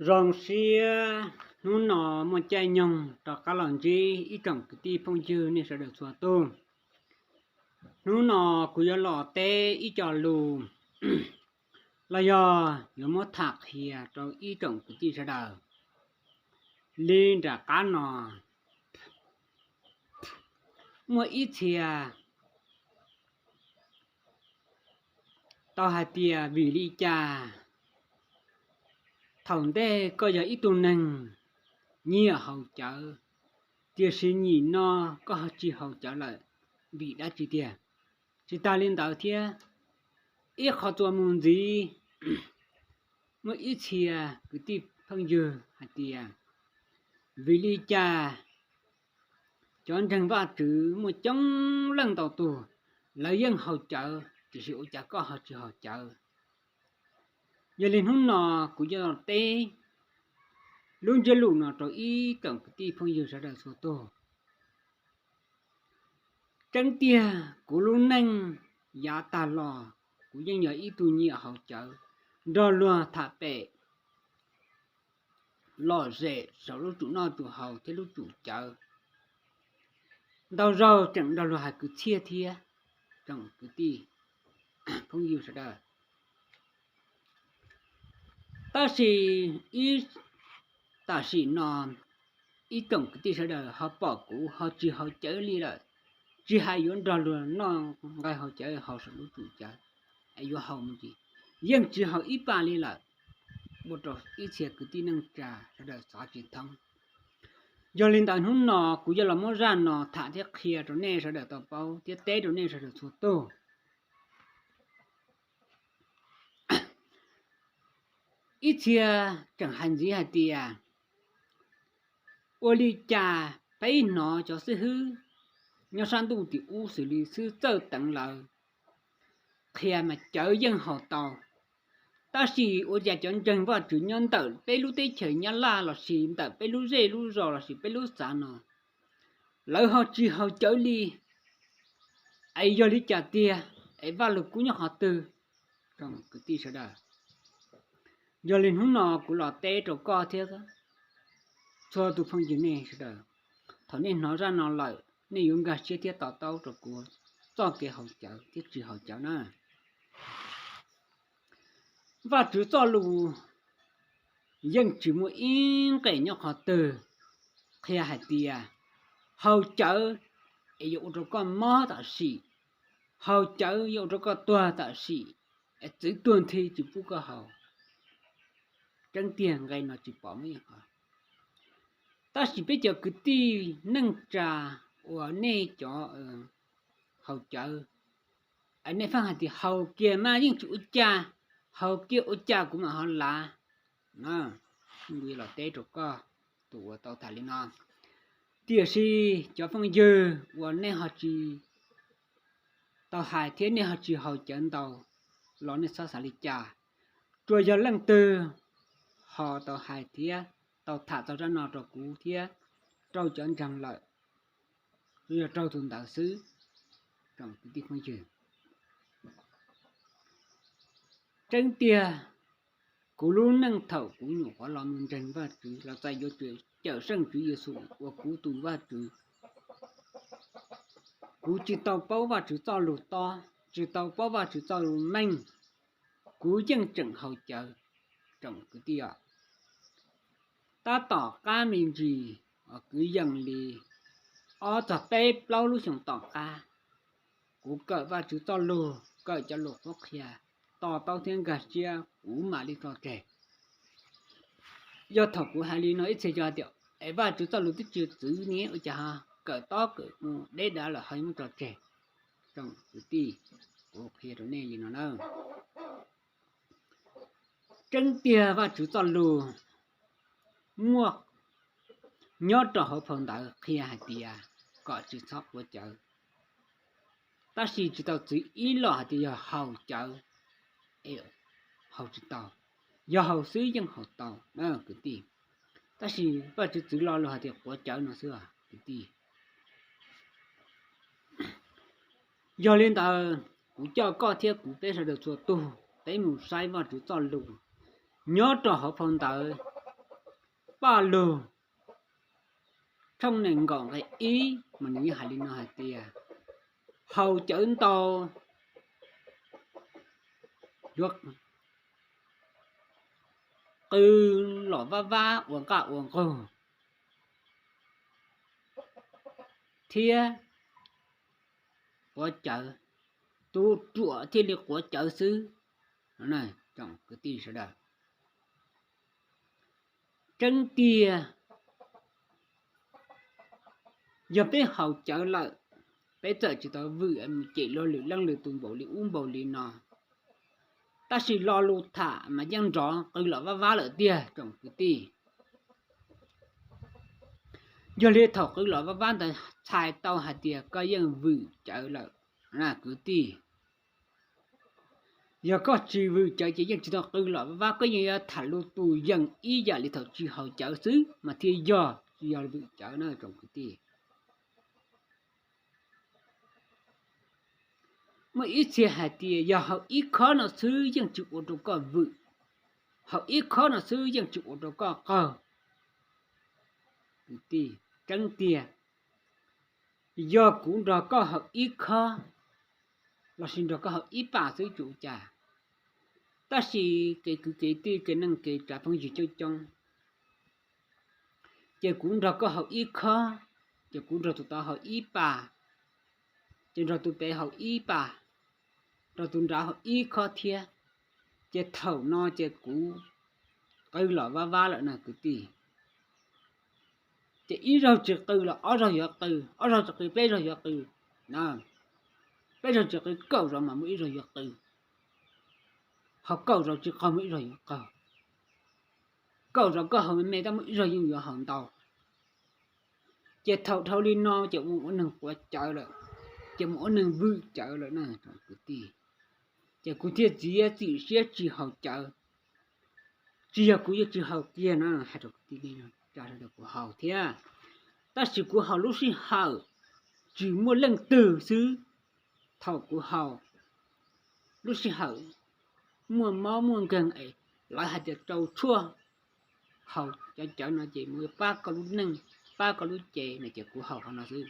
Zoo siab hnub no muaj caij nyoog rov qab los ntsib ib tsoom kwv tij phooj ywg nej sawv daws txhua tus. Hnub no kuv yuav los teb ib co lus los yog yuav muab tham qhia rau ib tsoom kwv tij sawv daws li nram qab no. Muaj ib txhia tau hais tias vim li cas thaum ntej koj yog ib tug neeg nyiam haus cawv, tiam sis nyim no koj ho tsis haus cawv lawm, vim dab tsi tiag? Tsis tas li ntawd thiab, ib qho txuas mus ntxiv, muaj ib txhia kwv tij phooj ywg hais tias vim li cas cov ntseeg Vajtswv muaj coob leej ntau tus, lawv yeej haus cawv, tiam sis ua cas koj ho tsis haus cawv? Yog li hnub no kuv yuav los teb lub ntsiab lus no rau ib tsoom kwv tij phooj ywg sawv daws txhua tus. Tseeb tiag kuv lub neej yav tag los kuv yeej yog ib tug nyiam haus cawv, nrog luag tham pem lom zem saum lub tsum noj tsum haus thiab lub tsum cawv, ntau zaug tseem nrog luag hais kwv txhiaj thiab, tsoom kwv tij phooj ywg sawv daws. Tab sis ib tam sim no ib tsoom kwv tij sawv daws ho pom kuv ho tsis haus cawv li lawm, tsis hais yuav nrog luag noj nqaij haus cawv haus saum lub tsum cawv, es yuav haus mus ntsis, yeej tsis haus ib pas li lawm, ua rau ib txhia kwv tij neej tsa sawv daws xav tsis thoob. Yog li ntawd hnub no kuv yuav los muab zaj no tham thiab qhia rau nej sawv daws tau paub thiab teb rau nej sawv daws txhua tus. Ib txhia tseem hais ntxiv hais tias, ua li cas peb hnov cov xib hwb nyob sab ntuj tim ub xws li xib hwb Txawj Teev lawv qhia mas cawv yeej haus tau, tab sis ua cas cov ntseeg Vajtswv nyob ntawm peb lub teb chaws Nyab Laj lossis ntawm peb lub zej lub zos lossis peb lub xav no, lawv ho tsis haus cawv li? Es yog li cas tiag? Es Vajluskub nyob qhov twg? Kwv tij sawv daws, yog li hnub no kuv los teb rau koj thiab txhua tus phooj ywg nej sawv daws, thaum nej hnov zaj no lawm nej yuav nkag siab thiab to taub rau kuv txoj kev haus cawv thiab tsis haus cawv na. Vajtswv txoj lus yeej tsis muaj ib nqe nyob qhov twg qhia hais tias haus cawv es yuav ua rau koj mob tam sim, haus cawv yuav ua rau koj tuag tam sim, es txwv tuag nthi tsis pub koj haus. Tseeb tiag nqe no tsis pom muaj ib qho. Tab sis peb cov kwv tij neej tsa uas nej cov haus cawv, nej pheej hais tias haus kiag mas yeej tsis ua cas, haus kiag ua cas kuv mam ho lav. Kuv yuav los teb rau koj tus uas tau tham li no. Tiam sis cov phooj ywg uas nej ho tsis tau hais thiab nej ho tsis haus cawv ntau los nej txhob xav li cas. Tsuas yog leej twg ho tau hais thiab tau tham txog zaj no rau kuv thiab rau cov ntseeg lawm, yog raug tus ntawd xwb. Kwv tij phooj ywg, tseeb tiag kuv lub neej thaum kuv nyuam qhuav los mus ntseeg Vajtswv los txais yuav Cawmseej Tswv Yexus ua kuv tus Vajtswv, kuv tsis tau paub Vajtswv txoj lus tob, tsis tau paub Vajtswv txoj lus meej, kuv yeej tseem haus cawv. Tsoom kwv tij, tab tom qab me ntsis, kwv yees li ob txog peb plaub lub xyoos tom qab, kuv kawm Vajtswv txoj lus, kawm cov lus qhuab qhia, to taub thiab nkag siab kuv mam li tso tseg. Yog thaum kuv hais li no ib txhia cov hais tias es Vajtswv txoj lus twb tsis txwv ne ua cas ho kawm tob kawm mus deb dav lawm ho yuav muab tso tseg. Tsoom kwv tij, kuv qhia rau nej li no na. Tseeb tiag Vajtswv txoj lus muaj nyob rau hauv phau ntawv qhia hais tias kom tsis txhob quav cawv, tab sis tsis tau txwv ib los hais tias yog haus cawv, haus tsis tau, yog haus xwb yeej haus tau na kwv tij. Tab sis Vajtswv txwv lo lus hais tias quav cawv no xwb kwv tij. Yog li ntawd, kuv coj koj thiab kuv peb sawv daws txhua tus peb mus saib Vajtswv txoj lus nyob rau hauv phau ntawv Paj Lug tshooj nees nkaum nqe ib mas nws yeej hais li no hais tias, haus cawv ntau yuav qw los vab vab ua nqaj ua nqug thiab quav cawv, tus ruam thiaj li quav cawv xwb. Tsoom kwv tij sawv daws, tseeb tiag, yog peb haus cawv lawm, peb txawm tsis tau vwm mus cem luag lwm leej lwm tus npaum li ub npaum li no, tab sis lo lus tham mas yeej nrov qw los vab vab lawm tiag tsoom kwv tij. Yog li thaum qw los vab vab ntawd txhais tau hais tias koj yeej vwm cawv lawm na kwv tij. Yog koj tsis vwm cawv ces yeej tsis tau qw los vab vab, koj yeej yuav tham lus tus yees ib yam li thaum tsis haus cawv xwb mas thiaj yog, tsis yog vwm cawv na tsoom kwv tij. Muaj ib txhia hais tias yog haus ib khob no xwb yeej tsis ua rau koj vwm, haus ib khob no xwb yeej tsis ua rau koj qaug. Kwv tij, tseeb tiag, yog kuv nrog koj haus ib khob lossis nrog koj haus ib pas xwb tsis ua cas, tab sis kev kwv kev tij kev neej kev tsav phooj ywg coob coob, ces kuv nrog koj haus ib khob, ces kuv nrog tus tod haus ib pas, ces nrog tus pem haus ib pas, nrog tus nrad haus ib khob thiab, ces thaum no ces kuv qw los vab vab lawm na kwv tij. Ces ib zaug tsis qw los ob zaug yuav qw, ob zaug tsis qw peb zaug yuav qw, peb zaug tsis qw kaum zaus mas muaj ib zaug yuav qw, ho kaum zaus tsis qaug muaj ib zaug yuav qaug. Kaum zaus koj haus me me tab muaj ib zaug yeej yuav haus ntau. Ces thaum dhau li no ces mus ua neeg quav cawv lawm, ces mus ua neeg vwm cawv lawm na tsoom kwv tij. Ces kuv thiaj txiav txim siab tsis haus cawv. Tsis yog kuv yuav tsis haus kiag na, hais rau kwv tij neej tsa sawv daws, kuv haus thiab, tab sis kuv haus lub sij hawm tsis muaj leej twg xwb. Thaum kuv haus lub sij hawm muaj mob muaj nkeeg es lawv hais tias rau tshuaj haus cov cawv no ces mus pab koj lub neej, pab koj lub cev no ces kuv haus qhov no xwb.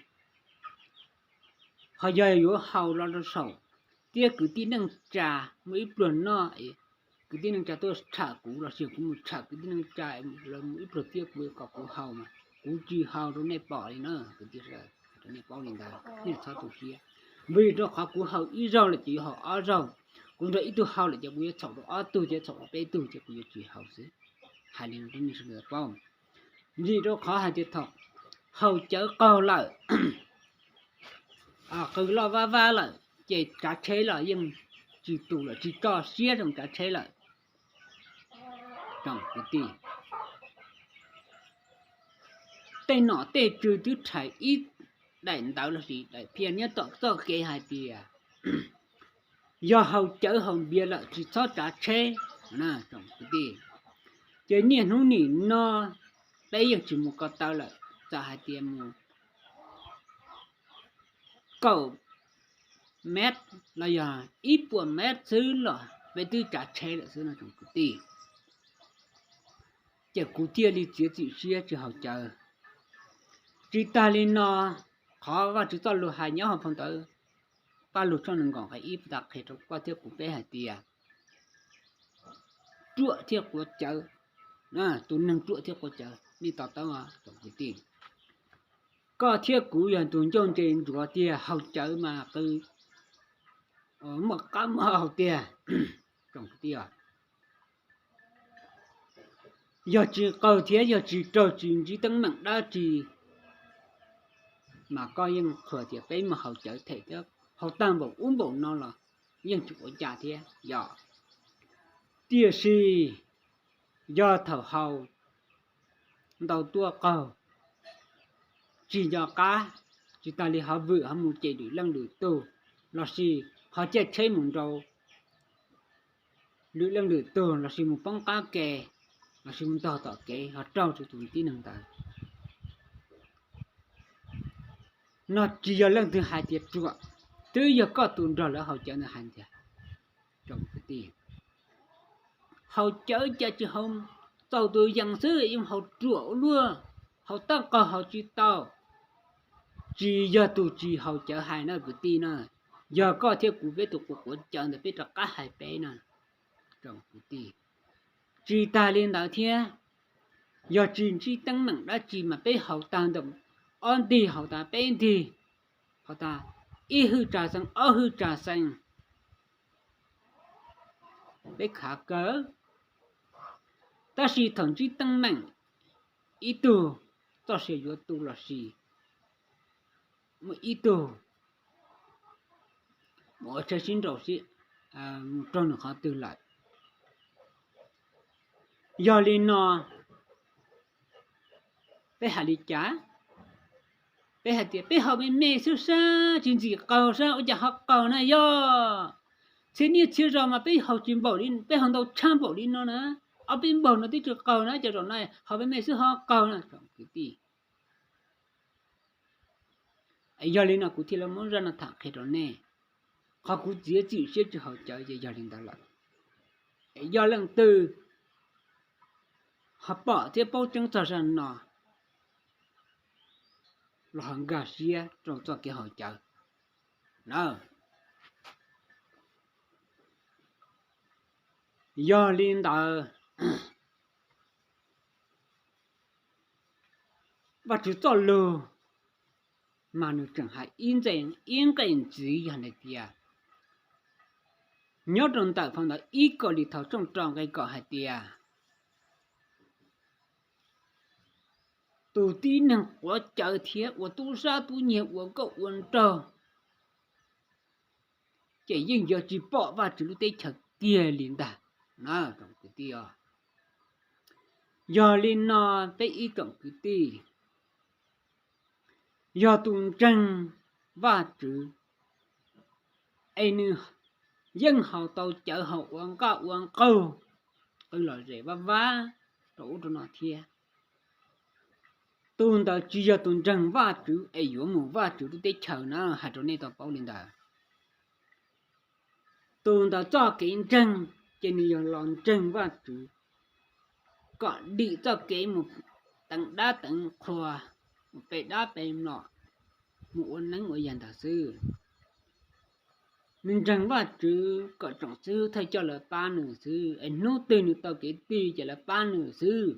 Ho yog yuav haus los rau saum thiab kwv tij neej tsa, muaj ib pluag noj, kwv tij neej tsa tuaj tsham kuv lossis kuv mus tsham kwv tij neej tsa, lawv mus ib pluag thiab kuv kom kuv haus mas kuv tsis haus rau nej pom li na kwv tij sawv daws, rau nej paub li ntawd nej txhob tu siab. Vim rau qhov kuv haus ib zaug lawm ces yuav haus ob zaug, kuv nrog ib tug haus lawm ces kuv yuav txhaum rau ob tug ces txhaum rau peb tug ces kuv yuav tsis haus xwb. Hais li no rau nej sawv daws paub. Vim rau qhov hais tias thaum haus cawv qaug lawm, qw loj vab vab lawm ces tsav tsheb los yeej tsis tus lawm, tsis tso siab rau tsav tsheb lawm. Tsoom kwv tij, tej nom tej tswv twb rhais ib daim ntawv lossis daim phiaj nyob tom txoj kev hais tias yog haus cawv haus npias lawm tsis txhob tsav tsheb na tsoom kwv tij. Ces niaj hnub nim no peb yeej tsis mus ko taw lawm, txawm hais tias mus kaum mev los yog ib puas mev xwb los peb twb tsav tsheb lawm xwb no tsoom kwv tij. Ces kuv thiaj li txiav txim siab tsis haus cawv. Tsis tag li no, qhov Vajtswv txoj lus hais nyob hauv phau ntawv Paj Lug tshooj nees nkaum nqe ib puas tau qhia rau koj thiab kuv peb hais tias ruam thiab quav cawv, tus neeg ruam thiab quav cawv nej to taub tsoom kwv tij. Koj thiab kuv yog tus ncauj ntse ntsuav tiag, haus cawv mas qw muaj qab muaj hau tiag tsoom kwv tij. Yog tsis qaug thiab yog tsis raug tsis ntsib teeb meem dab tsi mas koj yeej qhuas tias peb mus haus cawv them thiab haus tag npaum ub npaum no los yeej tsis ua cas thiab yom. Tiam sis yog thaum haus ntau tuaj qaug, tsis nco qab, tsis tas li ho vwm ho mus cem lwm leej lwm tug, lossis ho caij tsheb mus nrau lwm leej lwm tug, lossis mus poob qab ke, lossis mus ntog tom kev ho raug rau tus tib neeg ntawd. No tsis yog leej twg hais tias ruam, twb yog koj tus nrog lawv haus cawv ntawd hais tias, tsoom kwv tij, haus cawv cas tsis haus txaus tus yees xwb, yeej haus ruam ua luaj, haus tag qaug haus tsis tau. Tsis yog tus tsis haus cawv hais na kwv tij na, yog koj thiab kuv peb tus quav quav cawv ntawd peb rov qab hais peb na. Tsis tas li ntawd thiab, yog tsis ntsib teeb meem dab tsi mas peb haus tag ntawm ob ntig, haus tag peb ntig, haus tag ib hwj tsa xees, ob hwj tsa xees, peb khav kawg. Tab sis thaum ntsib teeb meem, ib tug txoj sia yuav tu los sis muaj ib tug mus ua tsheb sib nraus mus raug nws qhov twg lawm. Yog li no, peb hais li cas? Peb hais tias peb haus me me xwb sab, tsis ntxim qaug sab, ua cas ho qaug na yog? Txhia niaj txhia zaus mas peb haus tsis npaum li, peb haus ntau tshaj npaum li no na, ob peb npaug no twb tsis qaug na, cas zaum no haus me me xwb ho qaug na kwv tij. Yog li no kuv thiaj li muab zaj no tham qhia rau nej. Qhov kuv txiav txim siab tsis haus cawv ces yog li ntawd lawm. Yog leej twg ho pom thiab paub tseeb txog zaj no los ho nkag siab rau txoj kev haus cawv na. Yog li ntawd, Vajtswv txoj lus mas nws tseem hais ib nqe ntxiv yog hais tias, nyob rau ntawm phau ntawv ib Kauleethaus tshooj rau nqe kaum hais tias, tus tib neeg quav cawv thiab ua tub sab tub nyiag ua nkauj ua nraug ces yeej yuav tsis pom Vajtswv lub teb chaws kiag li ntag. Yog li no peb ib tsoom kwv tij, yog tus ntseeg Vajtswv es nws yeej haus tau cawv, haus ua nqaj ua nqaug, qw lom zem vaj vab rau ub rau no thiab, tus ntawd tsis yog tus ntseeg Vajtswv es yuav mus Vajtswv lub teb chaws na, hais rau nej tau paub li ntawd. Tus ntawd txoj kev ntseeg ces nws yog los ntseeg Vajtswv kom dim txoj kev mus teev dab teev qhua, mus pe dab pe mlom, mus ua neeb ua yaig ntawd xwb. Nws ntseeg Vajtswv kom tsoom xib hwb thawj coj lawv pab nws xwb, es hnub twg nws tau kev tig ces lawv pab nws xwb.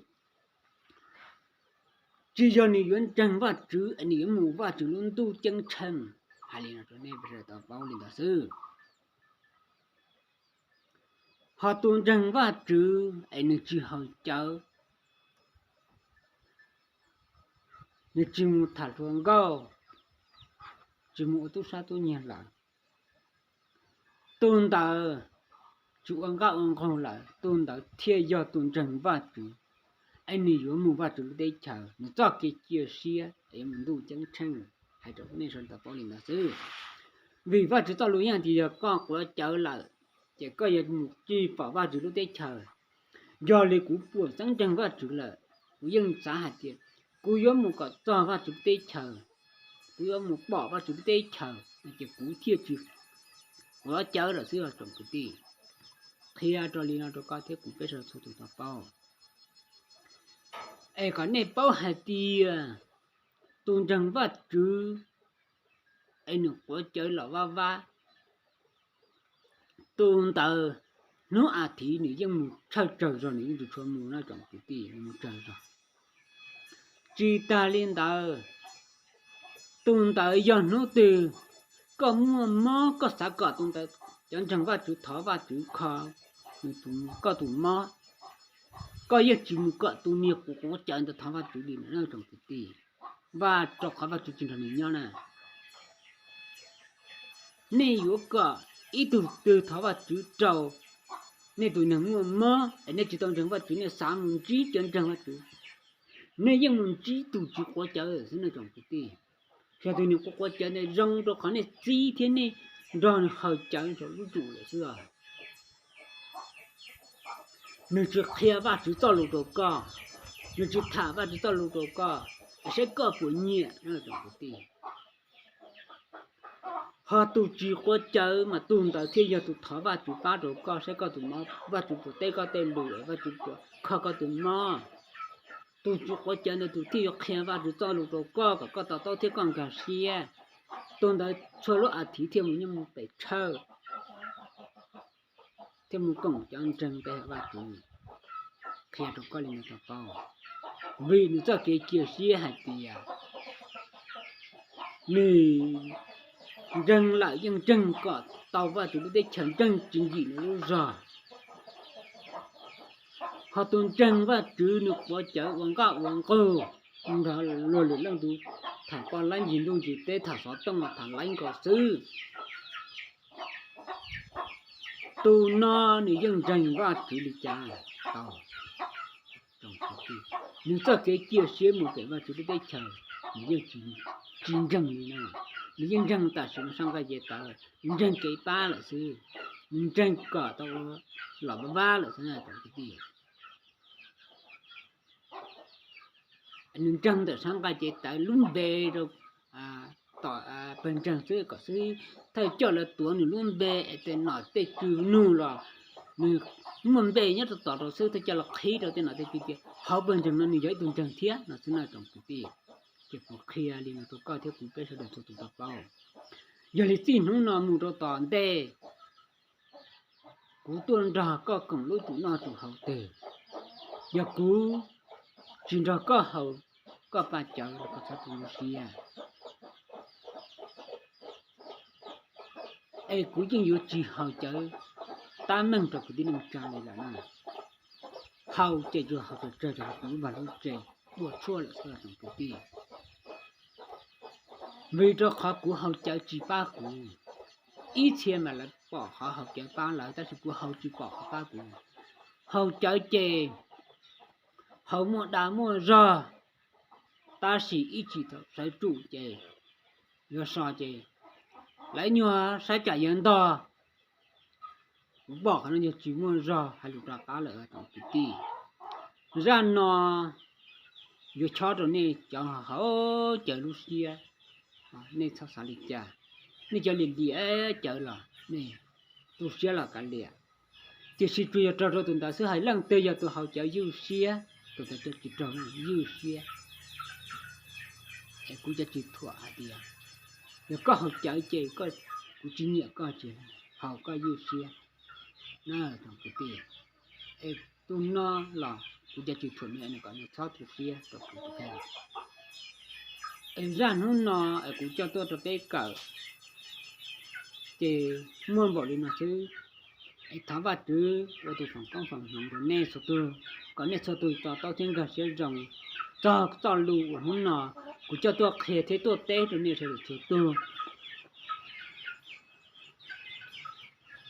Tsis yog nws yuav ntseeg Vajtswv es nws yuav mus Vajtswv lub ntuj ceeb tsheej. Hais li no rau nej sawv daws tau paub li ntawd xwb. Ho tus ntseeg Vajtswv es nws tsis haus cawv, nws tsis mus tham hluas nkauj, tsis mus ua tub sab tub nyiag lawm, tus ntawd tsis ua nqaj ua nqaug lawm, tus ntawd thiaj yog tus ntseeg Vajtswv, es nws yuav mus Vajtswv lub teb chaws, nws txoj kev cia siab es yuav mus ntuj ceeb tsheej. Hais rau nej sawv daws tau paub li ntawd xwb. Vim Vajtswv txoj lus yeej tias yog koj quav cawv lawm, ces koj yuav mus tsis pom Vajtswv lub teb chaws. Yog li kuv puas txeeb ntseeg Vajtswv lawm, kuv yeej xav hais tias kuv yuav mus kom txog Vajtswv lub teb chaws, kuv yuav mus pom Vajtswv lub teb chaws, ces kuv thiaj tsis quav cawv lawm xwb os tsoom kwv tij. Qhia rau li no rau koj thiab kuv peb sawv daws txhua tus tau paub. Es kom nej paub hais tias tus ntseeg Vajtswv es nws quav cawv los vaj vab, tus ntawd hnub a thiv nws yeej mus tsawg tsawg zog, nws yeej tsis tshua mus na tsoom kwv tij, mus tsawg zog. Tsis tas li ntawd, tus ntawd yog hnub twg koj muaj mob, koj xav kom tus ntawd, cov ntseeg Vajtswv thov Vajtswv kho nws tus, koj tus mob, koj yeej tsis mus kom tus niag quav quav cawv ntawd thov Vajtswv li na tsoom kwv tij. Vaj, rau qhov Vajtswv tsis nrog nws nyob na. Nej yuav kom ib tug twg thov Vajtswv rau nej tus neeg muaj mob es nej tsis tau ntseeg Vajtswv, nej xav mus ntsib cov ntseeg Vajtswv, nej yeej mus ntsib tus tsis quav cawv xwb na tsoom kwv tij. Yog tus niag quav quav cawv ntawd zoo rau qhov nej txib thiab nej nrog nws haus cawv nrog lub tsum lawm xwb os. Nws tsis qhia Vajtswv txoj lus rau koj, nws tsis tham Vajtswv txoj lus rau koj, es saib koj puas nyiam na tsoom kwv tij. Ho tus tsis quav cawv mas tus ntawd thiaj yog tus thov Vajtswv pab rau koj, saib koj tus mob Vajtswv puas teb koj tej lus, Vajtswv puas kho koj tus mob. Tus tswv quav cawv ntawd tus thiaj yuav qhia Vajtswv txoj lus rau koj kom koj to taub thiab koj nkag siab. Tus ntawd txhua lub as thiv thiaj mus nyob mus pem tshawj, thiaj mus koom cov ntseeg pe Vajtswv. Qhia rau koj li no rau paub, vim nws txoj kev cia siab hais tias nws ntseeg lawm yeej ntseeg kom tau Vajtswv lub teb chaws, ntseeg tsis nkim nws lub zog. Ho tus ntseeg Vajtswv nws quav cawv ua nkauj ua nqug nrog luag lwm leej tus, tham poj laib ncig ntuj ncig teb, tham xov tooj los tham laib nkaus xwb. Tus no nws yeej ntseeg Vajtswv li cas tau. Nws txoj kev cia siab mus pem Vajtswv lub teb chaws, nws yeej tsis ntseeg li no. Nws yeej ntseeg tam sim no sab nqaij ces tawv, nws ntseeg kev pab lawm xwb, nws ntseeg kom tau los pab pab lawm xwb na cov kwv tij. Nws ntseeg ntawm sab nqaij ces tawv lub npe rau tom pawg ntseeg xwb kom xwb, thawj coj lawv tuav nws lub npe es tej nom tej tswv nug los nws muaj npe nyob rau tom rau xwb, thawj coj los qhib rau tej nom tej tswv tias hauv pawg ntseeg no nws yog ib tug ntseeg thiab no xwb na tsoom kwv tij. Ces kuv qhia li no rau koj thiab kuv peb sawv daws txhua tus tau paub. Yog li txij hnub no mus rau tom ntej, kuv tuaj nrog koj koom lub tsum noj tsum haus twg, yog kuv tsis nrog koj haus koj paj cawv los koj txhob tu lub siab. Es kuv yeej yuav tsis haus cawv tab meeg rau kuv tib neeg tsa li lawm na. Haus ces tsuas haus tsawg tsawg rau kuv lub vaj lub tse ua tshuaj lawm xwb tsoom kwv tij. Vim rau qhov kuv haus cawv tsis pab kuv. Ib txhia mas lawv pom qhov haus cawv pab lawv tab sis kuv haus tsis pom qhov pab kuv. Haus cawv ces haus muaj dag muaj zog, tab sis ib txhis thaum sawv tsum ces yuav so ces lawv nyuag saib tsam yuav ntog. Kuv pom qhov no yog tsis muaj zog hais lus rov qab lawm tsoom kwv tij. Zaj no yuav chob rau nej cov haus cawv lub siab, nej txhob xav li cas. Nej cov liam liam cawv los nej tu siab los kav liam, tiam sis tsuas yog raug rau tus ntawd xwb. Hais leej twg yog tus haus cawv ywj siab, tus ntawd cov tsis raug ywj siab. Es kuv cov tsis thuam hais tias yog koj haus cawv ces kuv tsis nyiam koj ces haus koj ywj siab na tsoom kwv tij. Es tus no los kuv cov tsis thuam nws kom nws txhob tu siab rau kuv tus kheej. Es zaj hnub no es kuv coj tuaj rau peb kawm ces muaj npaum li no xwb. Es thov Vajtswv ua tus foom koob foom hmoov rau nej txhua tug, kom nej txhua tug to taub thiab nkag siab zoo txog txoj lus uas hnub no kuv coj tuaj qhia thiab tuaj teb rau nej sawv daws txhua tug.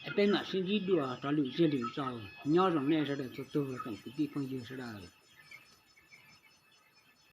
Es peb mam sib ntsib dua rau lwm zaj lwm zaus. Nyob zoo nej sawv daws txhua tug tsoom kwv tij phooj ywg sawv daws.